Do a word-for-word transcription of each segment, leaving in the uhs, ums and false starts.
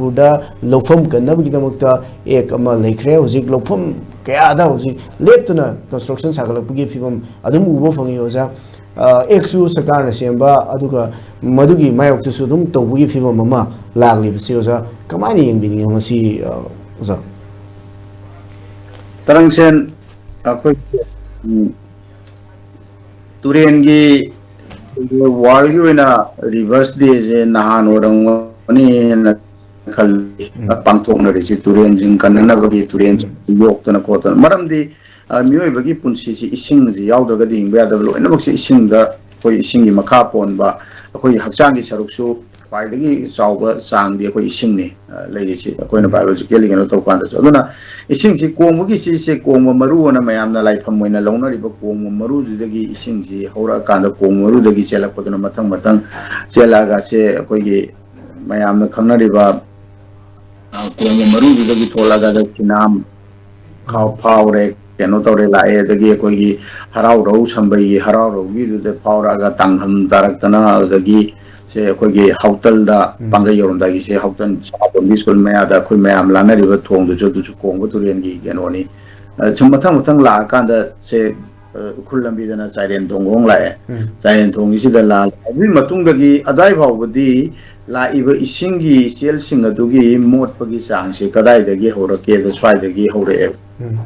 ꯃꯅꯤꯄꯨꯔꯗ ꯂꯧꯐꯝ ꯀꯟꯅꯕꯒꯤꯗꯃꯛꯇ ꯑꯦꯛ ꯑꯃ ꯂꯩꯈ꯭ꯔꯦ꯫ ꯍꯧꯖꯤꯛ ꯂꯧꯐꯝ ꯀꯌꯥꯗ ꯍꯧꯖꯤꯛ ꯂꯦꯞꯇꯅ ꯀꯟꯁꯇ꯭ꯔꯛꯁꯟ ꯁꯥꯒꯠꯂꯛꯄꯒꯤ ꯐꯤꯕꯝ ꯑꯗꯨꯝ ꯎꯕ ꯐꯪꯉꯤ ꯑꯣꯖꯥ꯫ ꯑ, ꯑꯦꯛꯁꯨ ꯁꯔꯀꯥꯔꯅ ꯁꯦꯝꯕ, ꯑꯗꯨꯒ ꯃꯗꯨꯒꯤ ꯃꯥꯌꯣꯛꯇꯁꯨ ꯑꯗꯨꯝ ꯇꯧꯕꯒꯤ ꯐꯤꯕꯝ ꯑꯃ ꯂꯥꯛꯂꯤꯕꯁꯤ ꯑꯣꯖꯥ ꯀꯃꯥꯏꯅ ꯌꯦꯡꯕꯤꯅꯤꯡꯉꯤ ꯃꯁꯤ, ꯑ, ꯑꯣꯖꯥ? ꯇꯔꯪꯁꯦꯟ, ꯑꯩꯈꯣꯏ, ꯎꯝ, ꯇꯨꯔꯦꯟꯒꯤ ꯋꯥꯔꯜꯒꯤ ꯑꯣꯏꯅ ꯔꯤꯚꯔꯁ ꯗꯦꯁꯦ ꯅꯍꯥꯟ ꯑꯣꯏꯔꯝꯒꯅꯤꯅ ꯈꯜꯂꯤ꯫ ꯎꯝ꯫ ꯄꯥꯡꯊꯣꯛꯅꯔꯤꯁꯤ ꯇꯨꯔꯦꯟꯁꯤꯡ ꯀꯟꯅꯅꯕꯒꯤ, ꯇꯨꯔꯦꯟ ꯎꯝ꯫ ꯌꯣꯛꯇꯅ ꯈꯣꯠꯇꯅ꯫ ꯃꯔꯝꯗꯤ, ꯑ, ꯃꯤꯑꯣꯏꯕꯒꯤ ꯄꯨꯟꯁꯤꯁꯤ ꯏꯁꯤꯡꯁꯤ ꯌꯥꯎꯗ꯭ꯔꯒꯗꯤ ꯍꯤꯡꯕ ꯌꯥꯗꯕ, ꯂꯣꯏꯅꯃꯛꯁꯤ ꯏꯁꯤꯡꯗ, ꯑꯩꯈꯣꯏ ꯏꯁꯤꯡꯒꯤ ꯃꯈꯥ ꯄꯣꯟꯕ, ꯑꯩꯈꯣꯏꯒꯤ ꯍꯛꯆꯥꯡꯒꯤ ꯁꯔꯨꯛꯁꯨ ꯈ꯭ꯋꯥꯏꯗꯒꯤ ꯆꯥꯎꯕ ꯆꯥꯡꯗꯤ ꯑꯩꯈꯣꯏ ꯏꯁꯤꯡꯅꯤ, ꯑ, ꯂꯩꯔꯤꯁꯤ, ꯑꯩꯈꯣꯏꯅ ꯎꯝ꯫ ꯕꯥꯏꯑꯣꯂꯣꯖꯤꯀꯦꯜꯂꯤ ꯀꯩꯅꯣ ꯇꯧꯕ ꯀꯥꯟꯗꯁꯨ꯫ ꯑꯗꯨꯅ ꯏꯁꯤꯡꯁꯤ ꯀꯣꯡꯕꯒꯤ ꯆꯦꯁꯦ, ꯀꯣꯡꯕ ꯃꯔꯨ ꯑꯣꯏꯅ ꯃꯌꯥꯝꯅ ꯂꯥꯏꯐꯝ ꯑꯣꯏꯅ ꯂꯧꯅꯔꯤꯕ ꯀꯣꯡꯕ ꯃꯔꯨꯗꯨꯗꯒꯤ ꯏꯁꯤꯡꯁꯤ ꯍꯧꯔꯛꯑꯀꯥꯟꯗ ꯀꯣꯡꯕ ꯃꯔꯨꯗꯒꯤ ꯆꯦꯜꯂꯛꯄꯗꯨꯅ ꯃꯊꯪ ꯃꯊꯪ ꯆꯦꯜꯂꯛꯑꯒ ꯁꯦ ꯑꯩꯈꯣꯏꯒꯤ ꯃꯌꯥꯝꯅ ꯈꯪꯅꯔꯤꯕ, ꯑ, ꯀꯣꯡꯕ ꯃꯔꯨꯗꯨꯗꯒꯤ ꯊꯣꯛꯂꯛꯑꯒ ꯐꯤꯅꯥꯝ ꯈꯥꯎ-, ꯎꯝ꯫ ꯐꯥꯎꯔꯦ, ꯀꯩꯅꯣ ꯇꯧꯔꯦ, ꯂꯥꯛꯑꯦ꯫ ꯑꯗꯒꯤ ꯑꯩꯈꯣꯏꯒꯤ ꯍꯔꯥꯎꯔꯧ ꯁꯝꯕꯩꯒꯤ ꯍꯔꯥꯎꯔꯧꯒꯤꯗꯨꯗ ꯐꯥꯎꯔꯛꯑꯒ ꯇꯥꯡꯍꯝ ꯇꯥꯔꯛꯇꯅ, ꯑꯗꯨꯗꯒꯤ ꯁꯦ ꯑꯩꯈꯣꯏꯒꯤ ꯍꯥꯎꯇꯜꯗ, ꯎꯝ꯫ ꯄꯥꯡꯒꯩ ꯌꯧꯔꯝꯗꯥꯏꯒꯤ ꯁꯦ ꯍꯥꯎꯇꯜ ꯁꯥꯄꯣꯟꯒꯤ ꯁ꯭ꯀꯨꯜ ꯃꯌꯥꯗ ꯑꯩꯈꯣꯏ ꯃꯌꯥꯝ ꯂꯥꯟꯅꯔꯤꯕ ꯊꯣꯡꯗꯨꯁꯨ, ꯑꯗꯨꯁꯨ ꯀꯣꯡꯕ ꯇꯨꯔꯦꯟꯒꯤ ꯀꯩꯅꯣꯅꯤ꯫ ꯑ, ꯁꯨꯝ ꯃꯊꯪ ꯃꯊꯪ ꯂꯥꯛꯑꯀꯥꯟꯗ ꯁꯦ, ꯑ, ꯎꯈ꯭ꯔꯨꯜ ꯂꯝꯕꯤꯗꯅ ꯆꯥꯏꯔꯦꯟ ꯊꯣꯡ ꯈꯣꯡ ꯂꯥꯛꯑꯦ꯫ ꯎꯝ꯫ ꯆꯥꯏꯔꯦꯟ ꯊꯣꯡꯒꯤꯁꯤꯗ ꯂꯥꯜꯂꯦ꯫ ꯑꯗꯨꯒꯤ ꯃꯇꯨꯡꯗꯒꯤ ꯑꯗꯥꯏ ꯐꯥꯎꯕꯗꯤ ꯂꯥꯛꯏꯕ ꯏꯁꯤꯡꯒꯤ ꯏꯆꯦꯜꯁꯤꯡ ꯑꯗꯨꯒꯤ ꯃꯣꯠꯄꯒꯤ ꯆꯥꯡꯁꯦ ꯀꯗꯥꯏꯗꯒꯤ ꯍꯧꯔꯛꯀꯦꯗ ꯁ꯭ꯋꯥꯏꯗꯒꯤ ꯍꯧꯔꯛꯑꯦꯕ꯫ ꯎꯝ꯫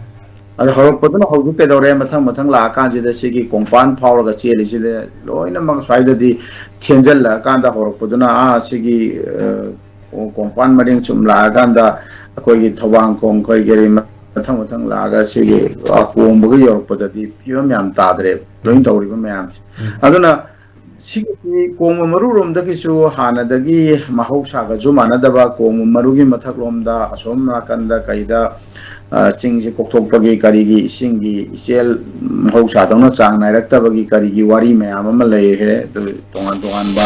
ꯑꯗꯣ ꯍꯧꯔꯛꯄꯗꯨꯅ ꯍꯧꯖꯤꯛ ꯀꯩꯗꯧꯔꯦ? ꯃꯊꯪ ꯃꯊꯪ ꯂꯥꯛꯑꯀꯥꯟꯁꯤꯗ ꯁꯤꯒꯤ ꯀꯣꯡꯄꯥꯟ ꯐꯥꯎꯔꯒ ꯆꯦꯜꯂꯤꯁꯤꯗ ꯂꯣꯏꯅꯃꯛ ꯁ꯭ꯋꯥꯏꯗꯗꯤ ꯊꯦꯟꯖꯜꯂꯛꯑꯀꯥꯟꯗ ꯍꯧꯔꯛꯄꯗꯨꯅ, ꯑꯥ, ꯁꯤꯒꯤ, ꯑ, ꯀꯣꯡꯄꯥꯟ ꯃꯔꯤꯡ ꯁꯨꯝ ꯂꯥꯛꯑꯀꯥꯟꯗ ꯑꯩꯈꯣꯏꯒꯤ ꯊꯧꯕꯥꯡꯈꯣꯡ, ꯀꯔꯤ ꯀꯔꯤ ꯃꯊꯪ ꯃꯊꯪ ꯂꯥꯛꯑꯒ ꯁꯤꯒꯤ, ꯑ, ꯀꯣꯡꯕꯒ ꯌꯧꯔꯛꯄꯗꯗꯤ ꯐꯤꯕꯝ ꯌꯥꯝ ꯇꯥꯗ꯭ꯔꯦꯕ, ꯂꯣꯏꯅ ꯎꯝ꯫ ꯇꯧꯔꯤꯕ ꯃꯌꯥꯝꯁꯦ꯫ ꯎꯝ꯫ ꯑꯗꯨꯅ ꯁꯤꯒꯤꯁꯤ ꯀꯣꯡꯕ ꯃꯔꯨꯔꯣꯝꯗꯒꯤꯁꯨ ꯍꯥꯟꯅꯗꯒꯤ ꯃꯍꯧꯁꯥꯒꯁꯨ ꯃꯥꯟꯅꯗꯕ ꯀꯣꯡꯕ ꯃꯔꯨꯒꯤ ꯃꯊꯛꯂꯣꯝꯗ ꯑꯁꯣꯝ ꯅꯥꯀꯟꯗ ꯀꯩꯗ, ꯑ, ꯆꯤꯡꯁꯤ ꯀꯣꯛꯊꯣꯛꯄꯒꯤ ꯀꯔꯤꯒꯤ ꯏꯁꯤꯡꯒꯤ ꯏꯆꯦꯜ ꯃꯍꯧꯁꯥꯗꯧꯅ ꯆꯥꯡ ꯅꯥꯏꯔꯛꯇꯕꯒꯤ ꯀꯔꯤꯒꯤ ꯋꯥꯔꯤ ꯃꯌꯥꯝ ꯑꯃ ꯂꯩꯈ꯭ꯔꯦ꯫ ꯑꯗꯨ ꯇꯣꯉꯥꯟ ꯇꯣꯉꯥꯟꯕ,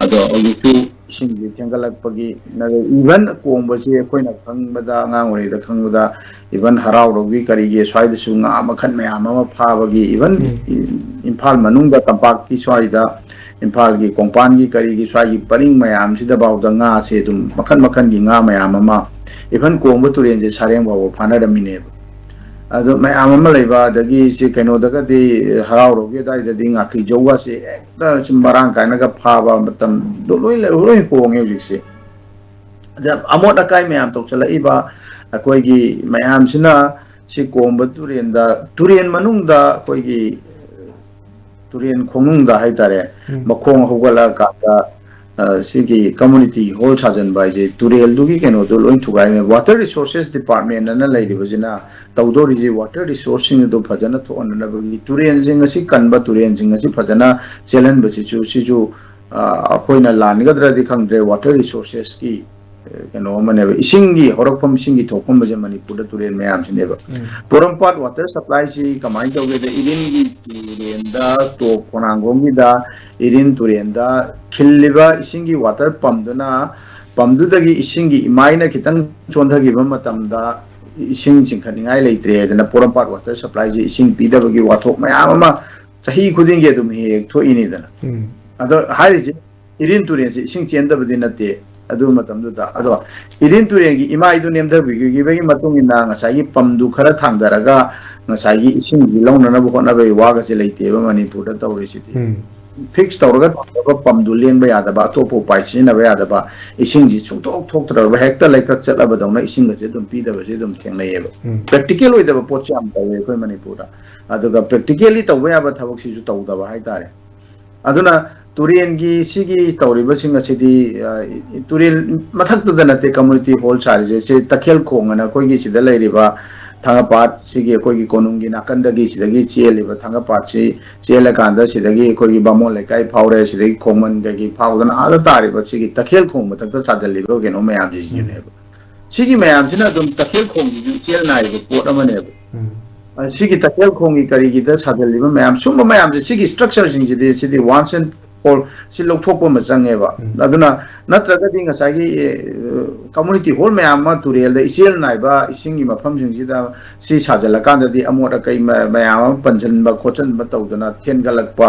ꯑꯗꯣ ꯍꯧꯖꯤꯛꯁꯨ ꯏꯁꯤꯡꯁꯤ ꯊꯦꯡꯒꯠꯂꯛꯄꯒꯤ, even ꯀꯣꯡꯕꯁꯤ ꯑꯩꯈꯣꯏꯅ ꯈꯪꯕꯗ, ꯑꯉꯥꯡ ꯑꯣꯏꯔꯤꯉꯩꯗ ꯈꯪꯕꯗ, even ꯍꯔꯥꯎꯔꯧꯒꯤ ꯀꯔꯤꯒꯤ ꯁ꯭ꯋꯥꯏꯗꯁꯨ ꯉꯥ ꯃꯈꯜ ꯃꯌꯥꯝ ꯑꯃ ꯐꯥꯕꯒꯤ, even ꯎꯝ꯫ ꯏꯝꯐꯥꯜ ꯃꯅꯨꯡꯗ ꯇꯝꯄꯥꯛꯀꯤ ꯁ꯭ꯋꯥꯏꯗ ꯏꯝꯐꯥꯜꯒꯤ ꯀꯣꯡꯄꯥꯟꯒꯤ ꯀꯔꯤꯒꯤ ꯁ꯭ꯋꯥꯏꯒꯤ ꯄꯔꯤꯡ ꯃꯌꯥꯝꯁꯤꯗꯐꯥꯎꯗ ꯉꯥꯁꯦ ꯑꯗꯨꯝ ꯃꯈꯟ ꯃꯈꯟꯒꯤ ꯉꯥ ꯃꯌꯥꯝ ꯑꯃ, even ꯀꯣꯡꯕ ꯇꯨꯔꯦꯟꯁꯦ ꯁꯥꯔꯦꯡ ꯐꯥꯎꯕ ꯐꯥꯅꯔꯝꯃꯤꯅꯦꯕ꯫ ꯑꯗꯣ ꯃꯌꯥꯝ ꯑꯃ ꯂꯩꯕ, ꯑꯗꯒꯤ ꯁꯤ ꯀꯩꯅꯣꯗꯒꯗꯤ, ꯍꯔꯥꯎꯔꯣꯒꯤ ꯑꯗꯨꯋꯥꯏꯗꯗꯤ ꯉꯥꯀꯤꯖꯧꯒꯁꯦ ꯍꯦꯛꯇ ꯁꯨꯝ ꯃꯔꯥꯡ ꯀꯥꯏꯅꯒ ꯐꯥꯕ ꯃꯇꯝꯗꯣ ꯂꯣꯏ ꯂꯩ-, ꯂꯣꯏ ꯍꯣꯡꯉꯦ ꯍꯧꯖꯤꯛꯁꯦ꯫ ꯑꯗ ꯑꯃꯣꯠ ꯑꯀꯥꯏ ꯃꯌꯥꯝ ꯇꯧꯁꯜꯂꯛꯏꯕ ꯑꯩꯈꯣꯏꯒꯤ ꯃꯌꯥꯝꯁꯤꯅ ꯁꯤ ꯀꯣꯡꯕ ꯇꯨꯔꯦꯟꯗ, ꯇꯨꯔꯦꯟ ꯃꯅꯨꯡꯗ ꯑꯩꯈꯣꯏꯒꯤ ꯇꯨꯔꯦꯟ ꯈꯣꯡꯅꯨꯡꯗ ꯍꯥꯏꯇꯥꯔꯦ, ꯎꯝ꯫ ꯃꯈꯣꯡ ꯍꯧꯒꯠꯂꯛꯑꯀꯥꯟꯗ, ꯑ, ꯁꯤꯒꯤ community hall ꯁꯥꯖꯟꯕ ꯍꯥꯏꯁꯦ ꯇꯨꯔꯦꯜꯗꯨꯒꯤ ꯀꯩꯅꯣꯗꯣ ꯂꯣꯏ ꯊꯨꯒꯥꯏꯅꯦ꯫ Water Resources Department ꯑꯅ ꯂꯩꯔꯤꯕꯁꯤꯅ ꯇꯧꯗꯣꯔꯤꯁꯦ water resource ꯁꯤꯡ ꯑꯗꯨ ꯐꯖꯅ ꯊꯣꯛꯍꯟꯅꯅꯕꯒꯤ, ꯇꯨꯔꯦꯜꯁꯤꯡ ꯑꯁꯤ ꯀꯟꯕ, ꯇꯨꯔꯦꯜꯁꯤꯡ ꯑꯁꯤ ꯐꯖꯅ ꯆꯦꯜꯍꯟꯕꯁꯤꯁꯨ, ꯁꯤꯁꯨ, ꯑ, ꯑꯩꯈꯣꯏꯅ ꯂꯥꯟꯒꯗ꯭ꯔꯗꯤ ꯈꯪꯗ꯭ꯔꯦ, water resources ꯀꯤ, ꯑ, ꯀꯩꯅꯣ ꯑꯃꯅꯦꯕ, ꯏꯁꯤꯡꯒꯤ ꯍꯧꯔꯛꯐꯝ, ꯏꯁꯤꯡꯒꯤ ꯊꯣꯛꯐꯝꯁꯦ ꯃꯅꯤꯄꯨꯔꯗ ꯇꯨꯔꯦꯜ ꯃꯌꯥꯝꯁꯤꯅꯦꯕ꯫ ꯎꯝ꯫ ꯄꯣꯔꯣꯝꯄꯥꯠ water supply ꯁꯤ ꯀꯃꯥꯏꯅ ꯇꯧꯒꯦꯗ, ꯏꯔꯤꯟꯒꯤ ꯇꯨꯔꯦꯜꯗ, ꯇꯣꯞ ꯈꯣꯡꯅꯥꯡꯈꯣꯡꯒꯤꯗ ꯏꯔꯤꯟ ꯇꯨꯔꯦꯜꯗ ꯈꯤꯜꯂꯤꯕ ꯏꯁꯤꯡꯒꯤ water pump ꯗꯨꯅ, pump ꯗꯨꯗꯒꯤ ꯏꯁꯤꯡꯒꯤ ꯏꯃꯥꯏꯅ ꯈꯤꯇꯪ ꯆꯣꯟꯊꯈꯤꯕ ꯃꯇꯝꯗ ꯏꯁꯤꯡ ꯆꯤꯡꯈꯠꯅꯤꯡꯉꯥꯏ ꯂꯩꯇ꯭ꯔꯦ ꯍꯥꯏꯗꯅ ꯄꯣꯔꯣꯝꯄꯥꯠ water supply ꯁꯦ ꯏꯁꯤꯡ ꯄꯤꯗꯕꯒꯤ ꯋꯥꯊꯣꯛ ꯃꯌꯥꯝ ꯑꯃ ꯆꯍꯤ ꯈꯨꯗꯤꯡꯒꯤ ꯑꯗꯨꯝ ꯍꯦꯛ ꯍꯦꯛ ꯊꯣꯛꯏꯅꯤꯗꯅ꯫ ꯎꯝ꯫ ꯑꯗꯣ ꯍꯥꯏꯔꯤꯁꯦ ꯏꯔꯤꯟ ꯇꯨꯔꯦꯜꯁꯦ ꯏꯁꯤꯡ ꯆꯦꯟꯗꯕꯗꯤ ꯅꯠꯇꯦ ꯑꯗꯨ ꯃꯇꯝꯗꯨꯗ꯫ ꯑꯗꯣ ꯏꯔꯤꯟ ꯇꯨꯔꯦꯜꯒꯤ ꯏꯃꯥꯏꯗꯨ ꯅꯦꯝꯊꯕꯤꯈꯤꯕꯒꯤ ꯃꯇꯨꯡ ꯏꯟꯅ ꯉꯁꯥꯏꯒꯤ pump ꯗꯨ ꯈꯔ ꯊꯥꯡꯊꯔꯒ ꯉꯁꯥꯏꯒꯤ ꯏꯁꯤꯡꯁꯤ ꯂꯧꯅꯅꯕ ꯍꯣꯠꯅꯕꯒꯤ ꯋꯥꯒꯁꯦ ꯂꯩꯇꯦꯕ ꯃꯅꯤꯄꯨꯔꯗ ꯇꯧꯔꯤꯁꯤꯗꯤ꯫ ꯎꯝ꯫ Fix ꯇꯧꯔꯒ ꯊꯝꯖꯕ pump ꯗꯨ ꯂꯦꯡꯕ ꯌꯥꯗꯕ, ꯑꯇꯣꯞꯄ ꯎꯄꯥꯏ ꯁꯤꯖꯤꯟꯅꯕ ꯌꯥꯗꯕ, ꯏꯁꯤꯡꯁꯤ ꯁꯨꯡꯊꯣꯛ ꯊꯣꯛꯇ꯭ꯔꯕ, ꯍꯦꯛꯇ ꯂꯩꯀ꯭ꯔꯛ ꯆꯠꯂꯕꯗꯧꯅ ꯏꯁꯤꯡꯒꯁꯦ ꯑꯗꯨꯝ ꯄꯤꯗꯕꯁꯦ ꯑꯗꯨꯝ ꯊꯦꯡꯅꯩꯌꯦꯕ꯫ ꯎꯝ꯫ Practical ꯑꯣꯏꯗꯕ ꯄꯣꯠꯁꯦ ꯌꯥꯝ ꯇꯧꯋꯦ ꯑꯩꯈꯣꯏ ꯃꯅꯤꯄꯨꯔꯗ꯫ ꯑꯗꯨꯒ practically ꯇꯧꯕ ꯌꯥꯕ ꯊꯕꯛꯁꯤꯁꯨ ꯇꯧꯗꯕ ꯍꯥꯏꯇꯥꯔꯦ꯫ ꯑꯗꯨꯅ ꯇꯨꯔꯦꯟꯒꯤ ꯁꯤꯒꯤ ꯇꯧꯔꯤꯕꯁꯤꯡ ꯑꯁꯤꯗꯤ, ꯑ, ꯇꯨꯔꯦꯜ ꯃꯊꯛꯇꯗ ꯅꯠꯇꯦ community hall ꯁꯥꯔꯤꯁꯦ, ꯁꯤ ꯇꯈꯦꯜ ꯈꯣꯡ ꯑꯅ ꯑꯩꯈꯣꯏꯒꯤ ꯁꯤꯗ ꯂꯩꯔꯤꯕ ꯊꯥꯡꯒꯄꯥꯠ, ꯁꯤꯒꯤ ꯑꯩꯈꯣꯏꯒꯤ ꯀꯣꯅꯨꯡꯒꯤ ꯅꯥꯀꯟꯗꯒꯤ ꯁꯤꯗꯒꯤ ꯆꯦꯜꯂꯤꯕ ꯊꯥꯡꯒꯄꯥꯠꯁꯤ ꯆꯦꯜꯂꯀꯥꯟꯗ ꯁꯤꯗꯒꯤ ꯑꯩꯈꯣꯏꯒꯤ ꯕꯥꯃꯣꯟ ꯂꯩꯀꯥꯏ ꯐꯥꯎꯔꯦ, ꯁꯤꯗꯒꯤ ꯈꯣꯡꯃꯟꯗꯒꯤ ꯐꯥꯎꯗꯅ ꯑꯥꯗ ꯇꯥꯔꯤꯕ ꯁꯤꯒꯤ ꯇꯈꯦꯜ ꯈꯣꯡ ꯃꯊꯛꯇ ꯁꯥꯖꯜꯂꯤꯕ ꯀꯩꯅꯣ ꯃꯌꯥꯝꯁꯤꯡꯁꯤꯅꯦꯕ꯫ ꯁꯤꯒꯤ ꯃꯌꯥꯝꯁꯤꯅ ꯑꯗꯨꯝ ꯇꯈꯦꯜ ꯈꯣꯡꯒꯤꯁꯨ ꯏꯆꯦꯜ ꯅꯥꯏꯕ ꯄꯣꯠ ꯑꯃꯅꯦꯕ꯫ ꯎꯝ꯫ ꯑ, ꯁꯤꯒꯤ ꯇꯈꯦꯜ ꯈꯣꯡꯒꯤ ꯀꯔꯤꯒꯤꯗ ꯁꯥꯖꯜꯂꯤꯕ ꯃꯌꯥꯝ, ꯁꯨꯝꯕ ꯃꯌꯥꯝꯁꯦ, ꯁꯤꯒꯤ structure ꯁꯤꯡꯁꯤꯗꯤ, ꯁꯤꯗꯤ once and ꯍꯣꯜ ꯁꯤ ꯂꯧꯊꯣꯛꯄ ꯑꯃ ꯆꯪꯉꯦꯕ꯫ ꯑꯗꯨꯅ ꯅꯠꯇ꯭ꯔꯒꯗꯤ ꯉꯁꯥꯏꯒꯤ ꯀꯝꯃꯨꯅꯤꯇꯤ ꯍꯣꯜ ꯃꯌꯥꯝ ꯑꯃ ꯇꯨꯔꯦꯜꯗ ꯏꯆꯦꯜ ꯅꯥꯏꯕ ꯏꯁꯤꯡꯒꯤ ꯃꯐꯝꯁꯤꯡꯁꯤꯗ ꯁꯤ ꯁꯥꯖꯤꯜꯂꯀꯥꯟꯗꯗꯤ ꯑꯃꯣꯠ ꯑꯀꯥꯏ ꯃ- ꯃꯌꯥꯝ ꯑꯃ ꯄꯟꯁꯤꯟꯕ ꯈꯣꯠꯆꯟꯕ ꯇꯧꯗꯅ ꯊꯦꯟꯒꯠꯂꯛꯄ,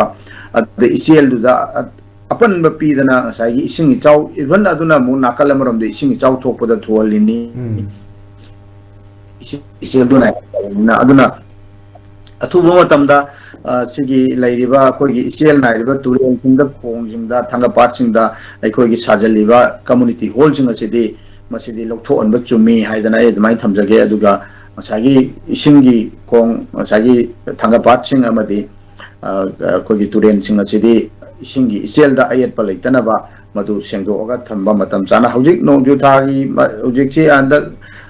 ꯑꯗꯩ ꯏꯆꯦꯜꯗꯨꯗ ꯑ- ꯑꯄꯟꯕ ꯄꯤꯗꯅ ꯉꯁꯥꯏꯒꯤ ꯏꯁꯤꯡ ꯏꯆꯥꯎ, ꯏꯚꯟ ꯑꯗꯨꯅ ꯑꯃꯨꯛ ꯅꯥꯀꯜ ꯑꯃꯔꯣꯝꯗ ꯏꯁꯤꯡ ꯏꯆꯥꯎ ꯊꯣꯛꯄꯗ ꯊꯣꯛꯍꯜꯂꯤꯅꯤ꯫ ꯏꯆꯦꯜꯗꯨꯅ ꯍꯥꯏꯕꯅꯤꯅ꯫ ꯑꯗꯨꯅ ꯑꯊꯨꯕ ꯃꯇꯝꯗ ꯑ, ꯁꯤꯒꯤ ꯂꯩꯔꯤꯕ ꯑꯩꯈꯣꯏꯒꯤ ꯏꯆꯦꯜ ꯅꯥꯏꯔꯤꯕ ꯇꯨꯔꯦꯜꯁꯤꯡꯗ, ꯈꯣꯡꯁꯤꯡꯗ, ꯊꯥꯡꯒꯄꯥꯠꯁꯤꯡꯗ ꯑꯩꯈꯣꯏꯒꯤ ꯁꯥꯖꯤꯜꯂꯤꯕ ꯀꯝꯃꯨꯅꯤꯇꯤ ꯍꯣꯜꯁꯤꯡ ꯑꯁꯤꯗꯤ ꯃꯁꯤꯗꯤ ꯂꯧꯊꯣꯛꯍꯟꯕ ꯆꯨꯝꯃꯤ ꯍꯥꯏꯗꯅ ꯑꯩ ꯑꯗꯨꯃꯥꯏꯅ ꯊꯝꯖꯒꯦ꯫ ꯑꯗꯨꯒ ꯉꯁꯥꯏꯒꯤ ꯏꯁꯤꯡꯒꯤ ꯈꯣꯡ, ꯉꯁꯥꯏꯒꯤ ꯊꯥꯡꯒꯄꯥꯠꯁꯤꯡ ꯑꯃꯗꯤ ꯑ, ꯑꯩꯈꯣꯏꯒꯤ ꯇꯨꯔꯦꯜꯁꯤꯡ ꯑꯁꯤꯗꯤ ꯏꯁꯤꯡꯒꯤ ꯏꯆꯦꯜꯗ ꯑꯌꯦꯠꯄ ꯂꯩꯇꯅꯕ ꯃꯗꯨ ꯁꯦꯡꯗꯣꯛꯑꯒ ꯊꯝꯕ ꯃꯇꯝ ꯆꯥꯅ꯫ ꯍꯧꯖꯤꯛ ꯅꯣꯡꯖꯨ ꯊꯥꯒꯤ ꯃ- ꯍꯧꯖꯤꯛꯁꯤ ꯍꯟꯗꯛ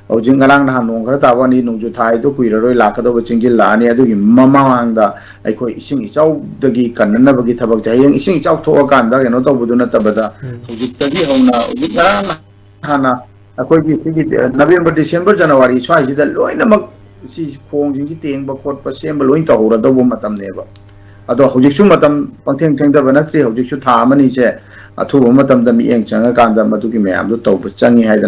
ꯍꯧꯖꯤꯛ ꯉꯔꯥꯡ ꯅꯍꯥꯟ ꯅꯣꯡ ꯈꯔ ꯇꯥꯕ ꯋꯥꯅꯤ, ꯅꯣꯡꯖꯨ ꯊꯥ ꯍꯥꯏꯗꯣ ꯀꯨꯏꯔꯔꯣꯏ, ꯂꯥꯛꯀꯗꯧꯕ ꯆꯤꯡꯁꯤꯜꯂꯛꯑꯅꯤ꯫ ꯑꯗꯨꯒꯤ ꯃꯃꯥꯡꯗ ꯑꯩꯈꯣꯏ ꯏꯁꯤꯡ ꯏꯆꯥꯎꯗꯒꯤ ꯀꯟꯅꯅꯕꯒꯤ ꯊꯕꯛꯁꯦ, ꯍꯌꯦꯡ ꯏꯁꯤꯡ ꯏꯆꯥꯎ ꯊꯣꯛꯑꯀꯥꯟꯗ ꯀꯩꯅꯣ ꯇꯧꯕꯗꯨ ꯅꯠꯇꯕꯗ ꯍꯧꯖꯤꯛꯇꯒꯤ ꯍꯧꯅ, ꯍꯧꯖꯤꯛ ꯉꯔꯥꯡ ꯍꯥꯟꯅ ꯑꯩꯈꯣꯏꯒꯤ ꯁꯤꯒꯤ ꯅꯕꯦꯝꯕꯔ, ꯗꯤꯁꯦꯝꯕꯔ, ꯖꯅꯋꯥꯔꯤ ꯁ꯭ꯋꯥꯏꯁꯤꯗ ꯂꯣꯏꯅꯃꯛ ꯁꯤ ꯈꯣꯡꯁꯤꯡꯁꯤ ꯇꯦꯡꯕ ꯈꯣꯠꯄ ꯁꯦꯝꯕ ꯂꯣꯏꯅ ꯇꯧꯍꯧꯔꯗꯧꯕ ꯃꯇꯝꯅꯦꯕ꯫ ꯑꯗꯣ ꯍꯧꯖꯤꯛꯁꯨ ꯃꯇꯝ ꯄꯪꯊꯦꯡ ꯊꯦꯡꯊꯕ ꯅꯠꯇ꯭ꯔꯤ꯫ ꯍꯧꯖꯤꯛꯁꯨ ꯊꯥ ꯑꯃꯅꯤꯁꯦ ꯑꯊꯨꯕ ꯃꯇꯝꯗ ꯃꯤꯠꯌꯦꯡ ꯆꯪꯉꯀꯥꯟꯗ ꯃꯗꯨꯒꯤ ꯃꯌꯥꯝꯗꯣ ꯇꯧꯕ ꯆꯪꯉꯤ ꯍꯥꯏꯗꯅ